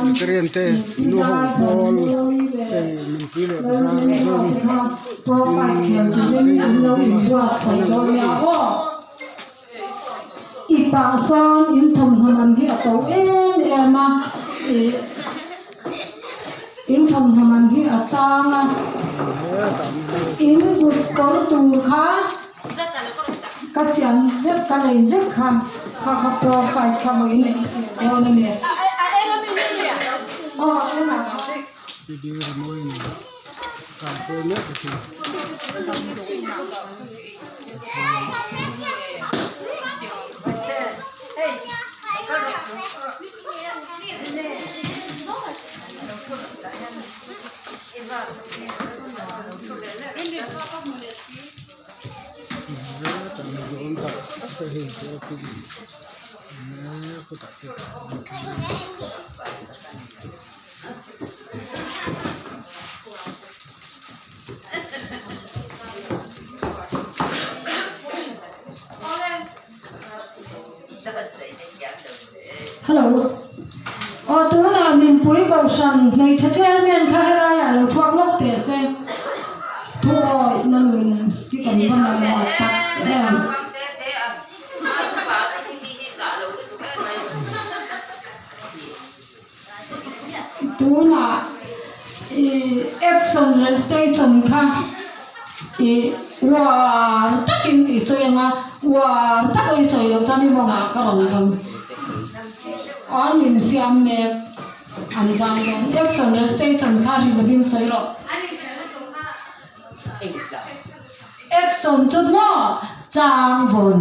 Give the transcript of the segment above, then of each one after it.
Vegetarian te nu ho pawl hei nunpui leh Ipah sawn in thawmhnaw man hi a to em em a ih in thawmhnaw man hi a sang a in kut kawr tur kha ka siam vek ka lei vek kha kha kha profile kha maw in neih dawn a ni aw a engah kha. Hello aw tunah minpui kohhran hmeichhe chairman kha helaiah lo chhuak lawk teh se thu awih na nun hi kan va mamawh tak em. Tunah ih action recitation kha ih uar takin i sawi ang a, uar taka i sawi loh chuan i mawngah ka rawn vang a min siam mek an zai dawn action recitation kha ri lovin sawi rawh. Action chu maw chang vawn.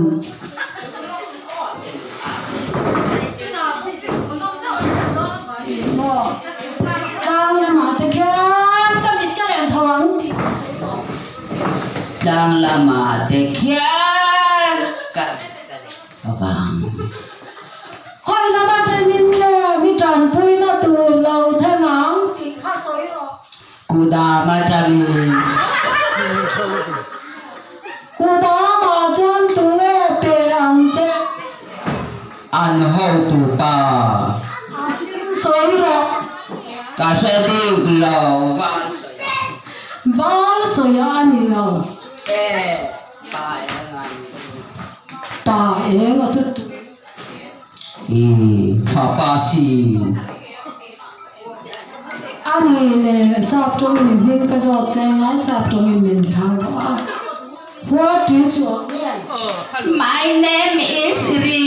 Maw tlang lamah te khian ka mit ka len chho ang tih ka sawi tawh. Tlang lamah te khian ka mit ka len chho ang. Khawi lam atangin nge mi tanpuina tur lo thleng ang tih kha sawi rawh. Kudam atangin. Kudamah chuan tunge pe ang che? An hotu pa. A hming sawi rawh. Ka hre bik lo val sawi a. Val sawi a ni lo. E, pa eng a ni chu. Pa eng a chu tu. I thapa si. A ni le sap tawngin i hming ka zawt che anga sap tawngin min chhang rawh a. What is your name? My name is Ri.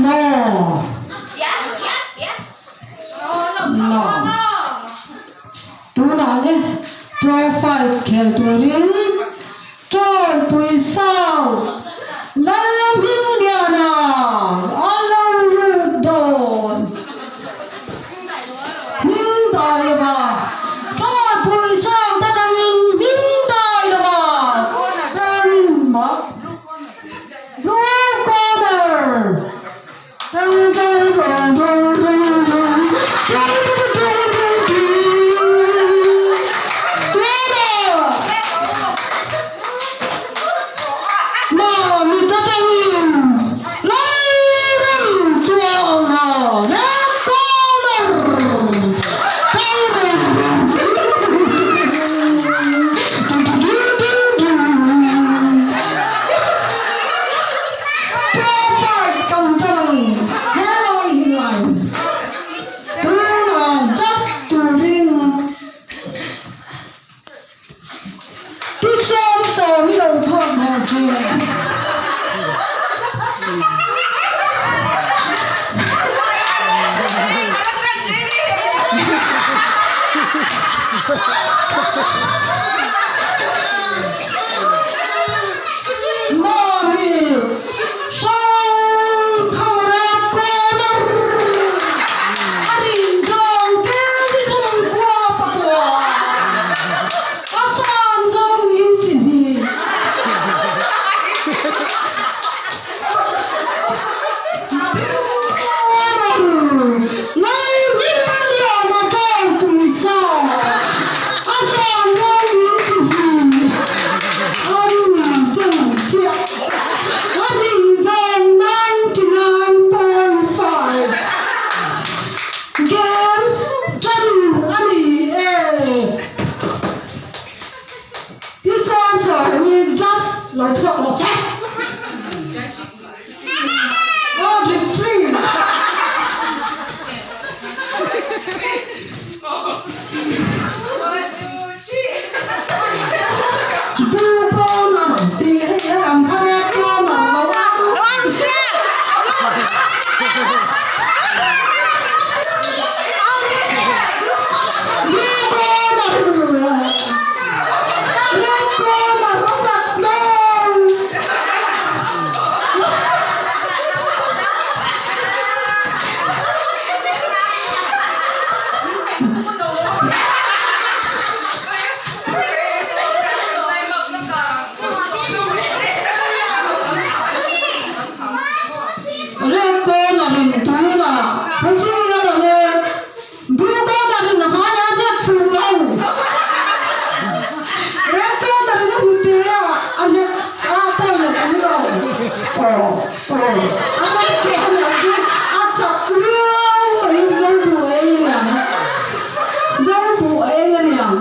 No. No. Tunah le profile khel turin Ṭawlpui South Lalhmingliana a lo lut dawn. Hmingdai lova Ṭawlpui South atangin Hmingdai lova Ram Blue Corner. Profile kan tan he lai hian tunah just turin pi sawm sawm i lo chhuak hmel che. Mami hrang tho rep corner a rin zawng te chi sum khua pakua a san zawng in chi hnih. Corner Lalhmingliana Ṭawlpui sa a san zawng. a ei a niang.